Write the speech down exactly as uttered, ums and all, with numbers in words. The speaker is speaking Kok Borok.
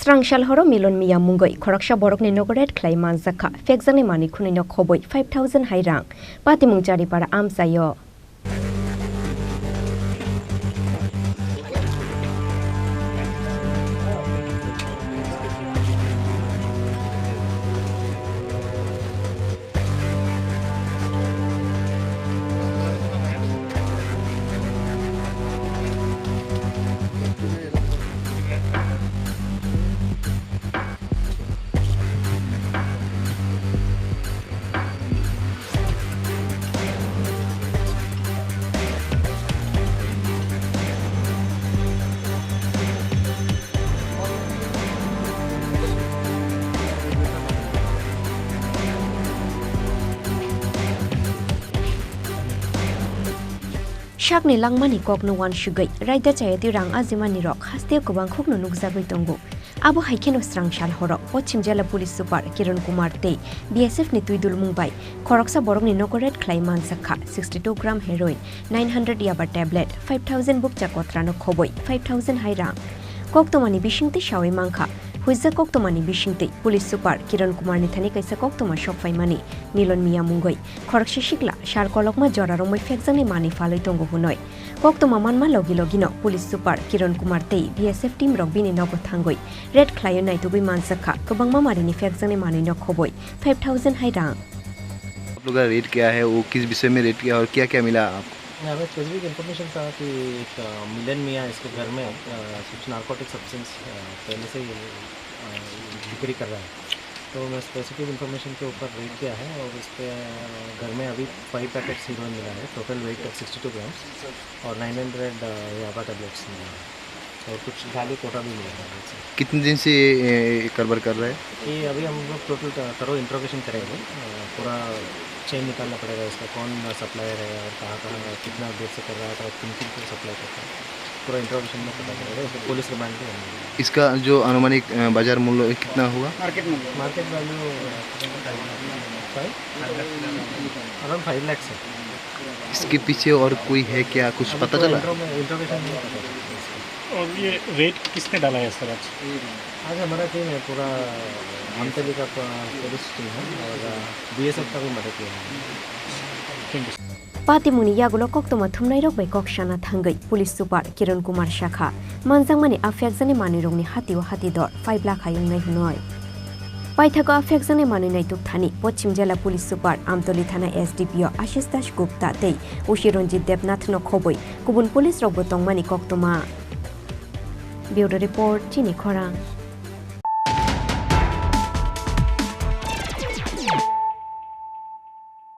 Srang sal horo Milon Miya mungwi khoroksa borokni nogo raid khlai manjakha. Phekjaknai manwi khwnwi no khobwi five thousand hai rang. Patimung Charipara amchaio. Sakni langmani kokno uansugwi raida chayatwi rang ajimani rok hasteo kwbang khukno nukjagwi tongo. Abo hai kheno srang sal horo Pochim Jela Police Super Kiran Kumar tei B S F ni twi dulmung bai khoroksa borokni nogo raid khlai manjakha sixty two gram heroin, nine hundred yaba tablet, five thousand bukcha kotrano khobwi five thousand hai rang. Koktwmani bisingtwi sawi mankha. Huijak koktwmani bisingtwi Police Super Kiran Kumar ni thani kaisa koktwma sokphaimani Milon Miya mungwi khoroksa sikla sar kolokma jora romwi phekjaknai manwi phalwi tongo hwnwi. Koktwma manma logi logino Police Super Kiran Kumar tei B S F team rok bini nogo thangwi raid khlaio naitugwi manjakha kwbangma marini phekjaknai manwino khobwi five thousand hai rang. आप लोग का रेड क्या है, वो किस विषय में रेड किया और क्या क्या मिला आपको? यहाँ पे स्पेसिफिक इन्फॉर्मेशन था कि एक, अ, मिलन मियाँ इसके घर में, अ, कुछ नारकोटिक सब्सटेंस, अ, पहले से ही, अ, बिक्री कर रहा है। तो मैं स्पेसिफिक इन्फॉर्मेशन के ऊपर रेड किया है और इस पे, अ, घर में अभी फाइव पैकेट्स हीरोइन मिला है, total weight of sixty two grams और नाइन हंड्रेड, अ, याबा टैबलेट्स मिला है। और कुछ गाली कोटा भी मिला है। कितने दिन से ये, ये कारोबार कर रहा है? ये अभी हम लोग टोटल ट-, थरो इंट्रोगेशन करेंगे। अ, पूरा चेन निकालना पड़ेगा इसका, कौन सप्लायर है और कहाँ, कहाँ, कितना देर से कर रहा था और किन किन को सप्लाई करता है। पूरा इंट्रोगेशन में पता चलेगा, इसको पुलिस रिमांड भी हम लेंगे। इसका जो अनुमानिक, अ, बाजार मूल्य कितना होगा? मार्केट मूल्य। मार्केट वैल्यू, अ, फाइव, अराउंड फाइव लाख है। इसके पीछे और कोई है क्या, कुछ अभी पता तो चला? इंट्रो में, इंट्रोगेशन में पता चला इसका। और ये रेड किसने डाला है सर आज? आज हमारा टीम है, पूरा आमतली का प-, पुलिस टीम है और, अ, B S F का भी मदद किया है। Thank you, sir. Patimungni yagulo koktwma thumnairok bai kok sana thangwi Police Super Kiran Kumar sakha, manjakmani a phekjaknai manwirokni hatio hati dor five lakh hai wngnai hwnwi. Paithago a phekjaknai manwi naituk thani Pochim Jela Police Super Amtoli Thana S D P O Ashish Das Gupta tei O C Ranjit Debnath no khobwi kubun police rokbo tongmani koktwma. Bureau Report, Chini Khorang.